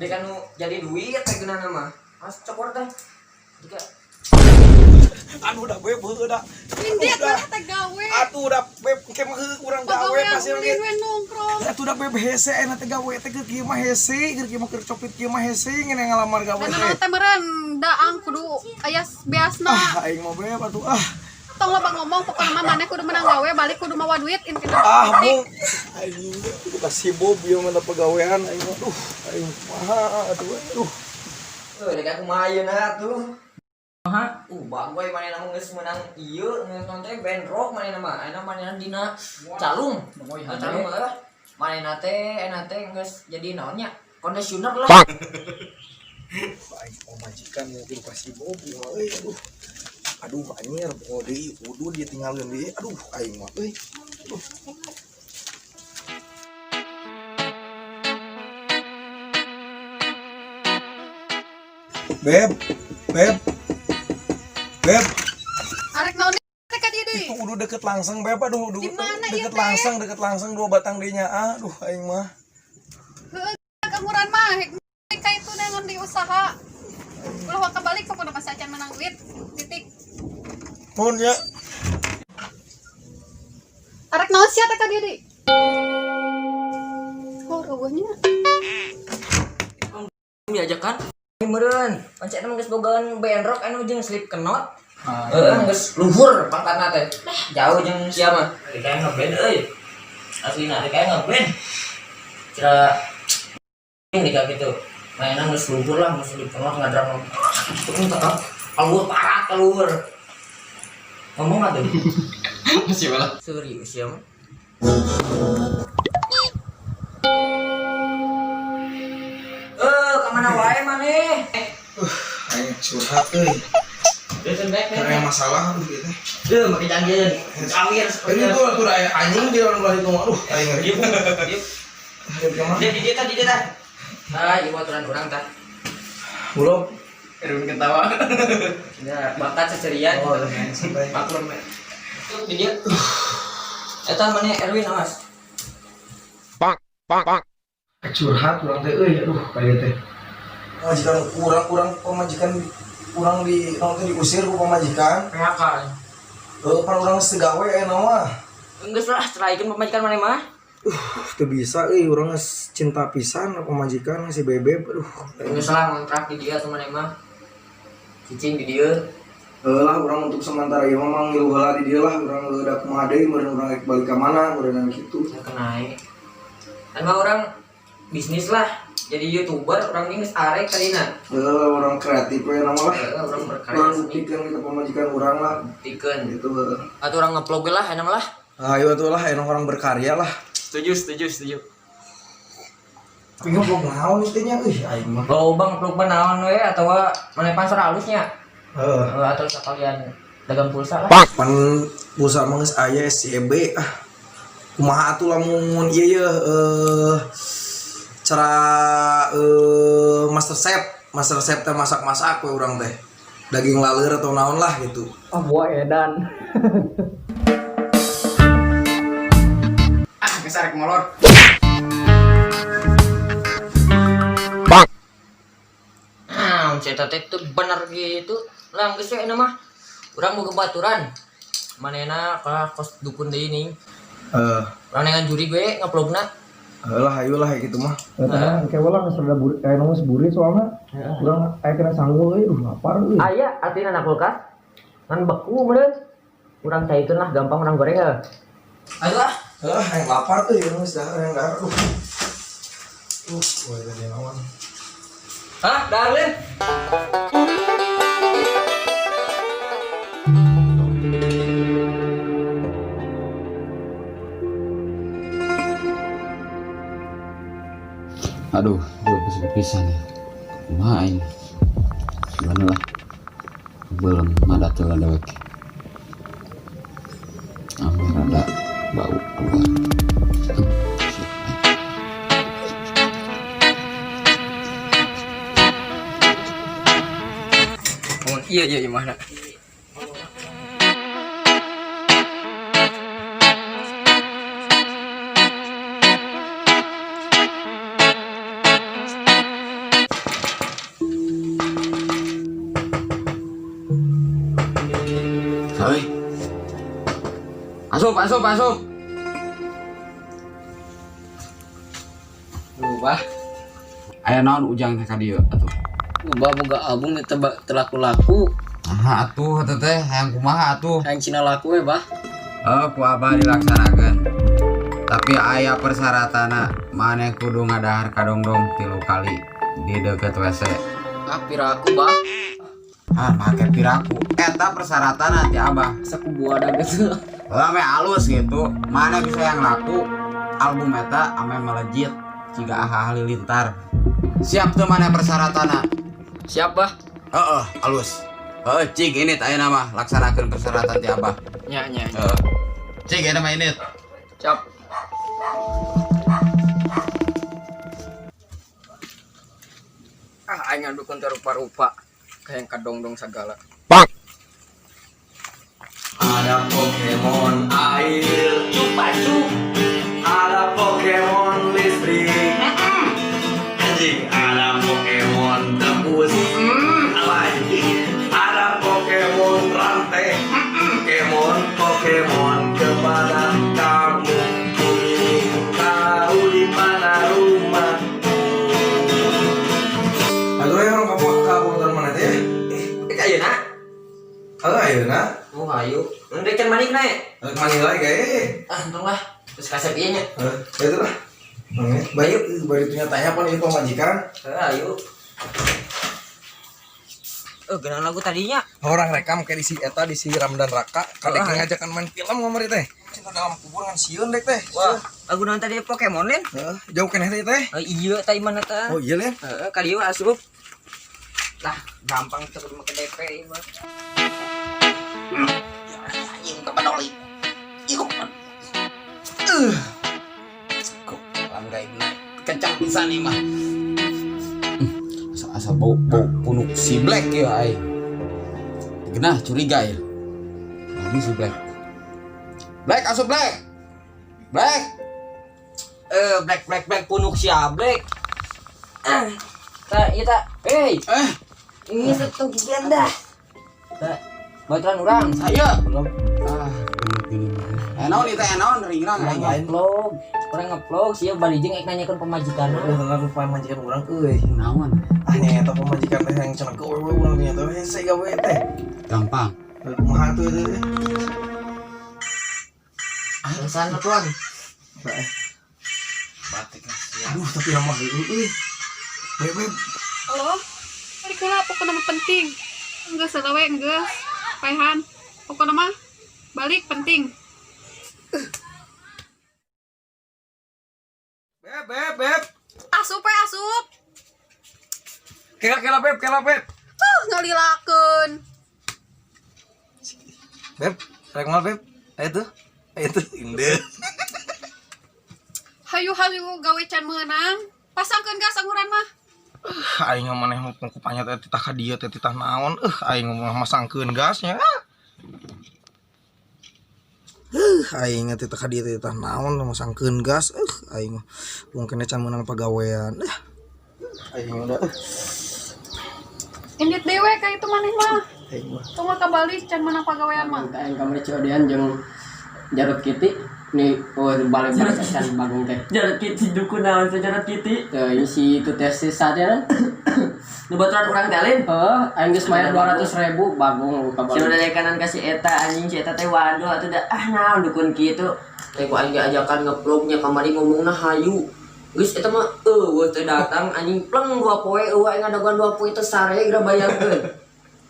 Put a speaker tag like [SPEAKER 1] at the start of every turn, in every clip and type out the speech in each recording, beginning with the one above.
[SPEAKER 1] Dek anu jadi duit teh geunana mah. Mas cokor teh. Jika
[SPEAKER 2] Aduh dah beb heueuh da.
[SPEAKER 3] Indit mana teh gawe.
[SPEAKER 2] Atuh da beb ke mah heueuh urang gawe pasti
[SPEAKER 3] ulin we nongkrong.
[SPEAKER 2] Atuh da beb hese ayeuna teh gawe teh keur kieu mah hese, keur kieu mah keur copit kieu mah hese ngeun ngalamar gawe
[SPEAKER 3] Dan
[SPEAKER 2] teh.
[SPEAKER 3] teh meureun daang kudu aya beasna.
[SPEAKER 2] Ah aing mah beb atuh ah.
[SPEAKER 3] Tong loba ngomong pokona mah maneh kudu menang gawe balik kudu mawa duit intina.
[SPEAKER 2] Ah mung aing kudu kasih bob ieu mah pagawean aing mah duh aing kumaha atuh aduh.
[SPEAKER 1] Heuh dek aku mah ayeuna atuh. Hah? Bagoy manehna mah geus meunang ieu nonton teh band rock manehna mah. Ayeuna manehna dina calung. Calung heuh. Manehna teh enak teh geus jadi naon nya? Kondisioner lah.
[SPEAKER 2] Aing pamajikan kudu kasih bob ieu mah euy aduh. Aduh anjir pokok deui kudu dia tinggalkeun deui aduh aing mah euy. Aduh. Beb, beb, beb,
[SPEAKER 3] Arek naon teh ka dieu deui?
[SPEAKER 2] itu udah deket langsung beb, aduh, aduh,
[SPEAKER 3] Di mana ieu
[SPEAKER 2] deket
[SPEAKER 3] teh?
[SPEAKER 2] langsung, deket langsung dua batang dinya, aduh, aing mah.
[SPEAKER 3] Heueuh kanguran mah hek ka itu nengon di usaha. Ulah waka balik pokona mah acan menang duit. Titik.
[SPEAKER 2] Mun ya,
[SPEAKER 3] Arek naon sia teh ka dieu deui? Oh, reueuhnya.
[SPEAKER 1] Diajakan meureun. Pancet mah geus bogaan band rock anu jeung Slipknot. Heeh, geus luhur pangkatna teh. Jauh jeung sia mah. Kayak ngeband euy. Aslina teh kayak ngeband. Cara nih kayak gitu. Mainan geus luhur lah, geus Slipknot ngadram. Itu tetap keluar parah keluar. Ngomong atuh.
[SPEAKER 4] Masih malah.
[SPEAKER 1] Serius ya mah. Kemana wae maneh?
[SPEAKER 2] Aing curhat euy. Kayak masalah aduh ieu teh.
[SPEAKER 1] Make janjian. Kawin
[SPEAKER 2] Ini tuh tuh aya anjing di dalam belah itu aduh aing ngeri. Aing kemana?
[SPEAKER 1] Di dia tah, di dia tah. Nah, ieu aturan urang tah.
[SPEAKER 2] Belum.
[SPEAKER 4] Erwin ketawa.
[SPEAKER 1] Ya, bakat seserian.
[SPEAKER 2] Oh, santai.
[SPEAKER 1] Maklum. Tuh di dia. Eta maneh Erwin awas.
[SPEAKER 2] Curhat urang teh euy aduh kayak teh. Pamajikan urang pamajikan urang di naon teh diusir ku pamajikan.
[SPEAKER 1] PHK.
[SPEAKER 2] Heuh pan urang geus teu gawe ayeuna mah.
[SPEAKER 1] Geus lah, ceraikeun pamajikan maneh mah.
[SPEAKER 2] Teu bisa euy urang geus cinta pisan pamajikan si bebeb aduh.
[SPEAKER 1] Geus lah ngontrak di dia tuh maneh mah. Cicing di dia.
[SPEAKER 2] Heuh lah urang untuk sementara ieu mah ngilu heula di dieu lah urang da kumaha deui meureun urang rek balik ka mana meureun kitu.
[SPEAKER 1] Ya kenai. Kan mah orang bisnis lah. Jadi YouTuber orang ini geus arek tadina.
[SPEAKER 2] Heuh urang kreatif we nama lah.
[SPEAKER 1] Heeh, urang berkarya
[SPEAKER 2] Urang
[SPEAKER 1] seni.
[SPEAKER 2] buktikeun ka pamajikan urang lah
[SPEAKER 1] Buktikeun.
[SPEAKER 2] gitu heuh.
[SPEAKER 1] Atau orang ngevlog lah enak lah.
[SPEAKER 2] Ayo atuh lah enak orang berkarya lah.
[SPEAKER 1] Setuju, setuju, setuju.
[SPEAKER 2] Tapi ngevlog naon ieu teh nya euy aing mah.
[SPEAKER 1] Loba ngevlog mah naon we atawa maneh pasar halusnya.
[SPEAKER 2] Heuh.
[SPEAKER 1] Atau sekalian dagang pulsa lah.
[SPEAKER 2] Pan pulsa mah geus aya SCB ah. Kumaha atuh lamun ieu ye cara master chef, master chef teh masak-masak we urang teh. Daging laleur atau naon lah gitu.
[SPEAKER 4] Oh, buah edan. Ah, geus arek molor.
[SPEAKER 1] Ah, cerita teh tuh bener gitu. Lah geus we mah. Urang boga baturan. Manehna ka kos dukun deui nih.
[SPEAKER 2] Heeh.
[SPEAKER 1] Urang nengan juri gue ngevlogna.
[SPEAKER 2] Lah ayo lah gitu mah. Eta engke lah geus rada buri aya geus buri soalna. Urang aya kena sanggul euy, duh lapar euy.
[SPEAKER 1] Aya artinya anak kulkas. Ngan beku meureun. Urang caikeun lah gampang urang goreng ya. Ayo ah.
[SPEAKER 2] Heuh, aing lapar euy, geus dahar yang dahar. Duh. Wah tadi naon.
[SPEAKER 1] Hah, darlin.
[SPEAKER 4] Aduh, gue bisa nih. Kumaha aing? Gimana lah? Belum madat lah dewek. Ambil rada bau keluar.
[SPEAKER 1] Oh, iya iya mana?
[SPEAKER 4] Asup, asup, asup.
[SPEAKER 5] Duh, bah.
[SPEAKER 4] Aya naon Ujang teh ka dieu atuh?
[SPEAKER 5] Bah, boga album teu laku-laku.
[SPEAKER 4] Nah, atuh eta teh hayang kumaha atuh?
[SPEAKER 5] Hayang cina laku we, bah.
[SPEAKER 4] Oh, ku abah dilaksanakeun. Tapi aya persyaratanna, maneh kudu ngadahar kadongdong 3 kali di deukeut WC.
[SPEAKER 5] Ah, piraku, bah.
[SPEAKER 4] Ah, make piraku. Eta persyaratanna ti abah.
[SPEAKER 5] Asa ku buada gitu.
[SPEAKER 4] Lah ame alus gitu, mana bisa yang laku album eta ame melejit jiga aha halilintar. Siap tuh mana persyaratanna?
[SPEAKER 5] Siap, bah.
[SPEAKER 4] Heeh, alus. Heeh, cing ini ayeuna mah laksanakeun persyaratan ti abah.
[SPEAKER 5] Nya, nya, nya.
[SPEAKER 4] Heeh. Cing ini mah ini.
[SPEAKER 5] Siap. Ah, aing ngadukun teh rupa-rupa. Kayak kadongdong segala.
[SPEAKER 2] Ada Pokemon air,
[SPEAKER 1] Cupa-cup.
[SPEAKER 2] ada Pokemon listrik, anjing, ada Pokemon tebus, alay, ada Pokemon rantai, Pokemon, Pokemon kepada kamu, ku ingin tahu di mana rumahmu. Aduh, ya orang kamu mana teh?
[SPEAKER 1] Eh, ayeuna.
[SPEAKER 2] Halo, ayeuna.
[SPEAKER 1] Oh, hayu. Mun can balik nae.
[SPEAKER 2] Balik mana lagi kayak?
[SPEAKER 1] Ah, entong lah. Terus kasep ieu nya.
[SPEAKER 2] Eh, ya itu lah. Baik, baru itu nyatanya apa nih pemajikan?
[SPEAKER 1] Heeh, ayo. Eh, geunang lagu tadinya.
[SPEAKER 2] Orang rekam kayak di si eta di si Ramdan Raka, kadek
[SPEAKER 1] Wah.
[SPEAKER 2] ngajakan main film ngomong teh. Cinta dalam kubur ngan sieun dek teh.
[SPEAKER 1] Wah, lagu naon tadi Pokemon lin?
[SPEAKER 2] Heeh, jauh keneh teh teh.
[SPEAKER 1] Oh, iya tah imana tah.
[SPEAKER 2] Oh iya lin.
[SPEAKER 1] Heeh, ka dieu asup. Lah, gampang tuh kudu make DP ieu mah.
[SPEAKER 2] Anjing kepenoli. Ih,
[SPEAKER 4] Kok langgai naik kencang pisan nih mah. Asa bau bau punuk si Black ya ai. Genah curiga ya. Ini si Black. Black asup Black. Black.
[SPEAKER 1] Eh, Black Black Black punuk si Black. Ah, ta, iya ta. Hey,
[SPEAKER 4] Eh,
[SPEAKER 1] ini satu gian dah. Ta, baturan urang.
[SPEAKER 4] saya. Ah, genut gini. Eh, naon ieu teh naon ringrang
[SPEAKER 1] Urang
[SPEAKER 4] aing.
[SPEAKER 1] ngevlog, urang ngevlog sia bari jeung ek nanyakeun pamajikanna.
[SPEAKER 2] Udah kenal pamajikan urang euy.
[SPEAKER 4] Naon?
[SPEAKER 2] Ah nya eta pamajikan teh yang cenah ke wewe urang teh teh hese gawe teh.
[SPEAKER 4] Gampang.
[SPEAKER 2] Kumaha tuh teh?
[SPEAKER 1] Alasan tuan.
[SPEAKER 4] Batik sia.
[SPEAKER 2] Aduh, tapi lama heueuh euy. Beb, beb.
[SPEAKER 3] Halo? Balik heula pokokna mah penting. Enggeus heula we enggeus. Paehan. Pokokna mah balik penting.
[SPEAKER 2] Beb, beb, beb.
[SPEAKER 3] Asup we asup.
[SPEAKER 2] Kela kela beb, kela beb.
[SPEAKER 3] Tuh ngalilakeun.
[SPEAKER 2] Beb, rek mal beb. Ayo tuh. Ayo tuh, inde.
[SPEAKER 3] Hayu-hayu gawe can meunang. Pasangkeun gas angguran mah.
[SPEAKER 2] Aing mah maneh mah kupanya teh titah ka dieu teh titah naon. Aing mah masangkeun gasnya. Aing teh titah ka dieu teh titah naon masangkeun gas. Aing mah mungkin can meunang pagawean. Aing udah
[SPEAKER 3] Indit dewe ka itu maneh mah.
[SPEAKER 2] Aing mah.
[SPEAKER 3] Tong kabalik can meunang pagawean mah.
[SPEAKER 5] Aing kamari Ciodean jeung Jarot Kitty nih, oh balik balik can Bagong teh.
[SPEAKER 1] Jarot Kitty dukun naon teh Jarot Kitty?
[SPEAKER 5] Teu ini si itu teh si sadar.
[SPEAKER 1] Nu baturan urang teh lain.
[SPEAKER 5] Heeh, aing geus mayar 200.000 Bagong
[SPEAKER 1] Si
[SPEAKER 5] kabalik.
[SPEAKER 1] udah dari kanan kasih eta anjing si eta teh waduh atuh da ah naon dukun kitu. Teh ku aing diajakan ngevlognya kamari ngomongna hayu. Geus eta mah eueuh teh datang anjing pleng 2 poe eueuh aing ngadaguan 2 poe teh sare geura bayangkeun.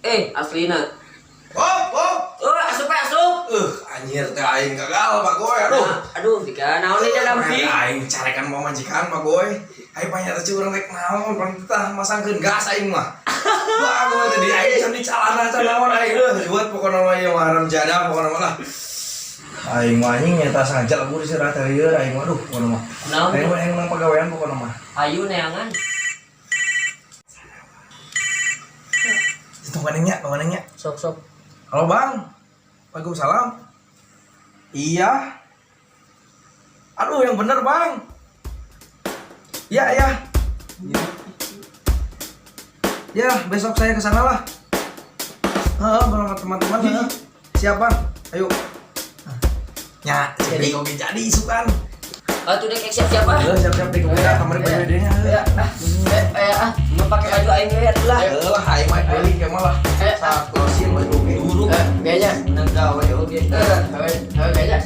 [SPEAKER 1] Eh, aslina.
[SPEAKER 2] Oh, oh.
[SPEAKER 1] Oh, asup we, asup.
[SPEAKER 2] Anjir teh aing gagal Bagoy aduh.
[SPEAKER 1] Nah, aduh, dika naon nih dalam pi?
[SPEAKER 2] Aing carekan pamajikan Bagoy. Aing panyata curang rek naon pan tah masangkeun gas aing mah. Bagoy tadi aing can dicalana can naon aing heuh buat pokona mah ieu mah haram jadah pokona mah lah. Aing mah anjing nyata sengaja lagu diserah teh ieu aing mah aduh pokona mah.
[SPEAKER 1] Naon?
[SPEAKER 2] Aing mah aing menang pagawean pokona mah.
[SPEAKER 1] Ayu neangan.
[SPEAKER 2] Itu manehnya, manehnya.
[SPEAKER 1] Sok sok.
[SPEAKER 2] Halo Bang. Waalaikumsalam. Iya. Aduh yang bener Bang. Iya ya. Ya besok saya ke sana lah. Heeh, bersama teman-teman. Heeh. Siap Bang. Ayo. Nya, jadi oge jadi isukan.
[SPEAKER 1] Atuh dek siap-siap ah.
[SPEAKER 2] Heuh, siap-siap dek oge kamari baju nya.
[SPEAKER 5] Ya, ah, eh, eh, ah.
[SPEAKER 1] Mau pakai baju aing we atuh lah.
[SPEAKER 2] Heuh lah aing mah beli ke mah lah.
[SPEAKER 5] Eh,
[SPEAKER 2] Saat closing baju oge.
[SPEAKER 1] Duruk.
[SPEAKER 5] Eh, gayanya.
[SPEAKER 1] Menang gawe oge.
[SPEAKER 5] Eh, gawe, gawe gaya.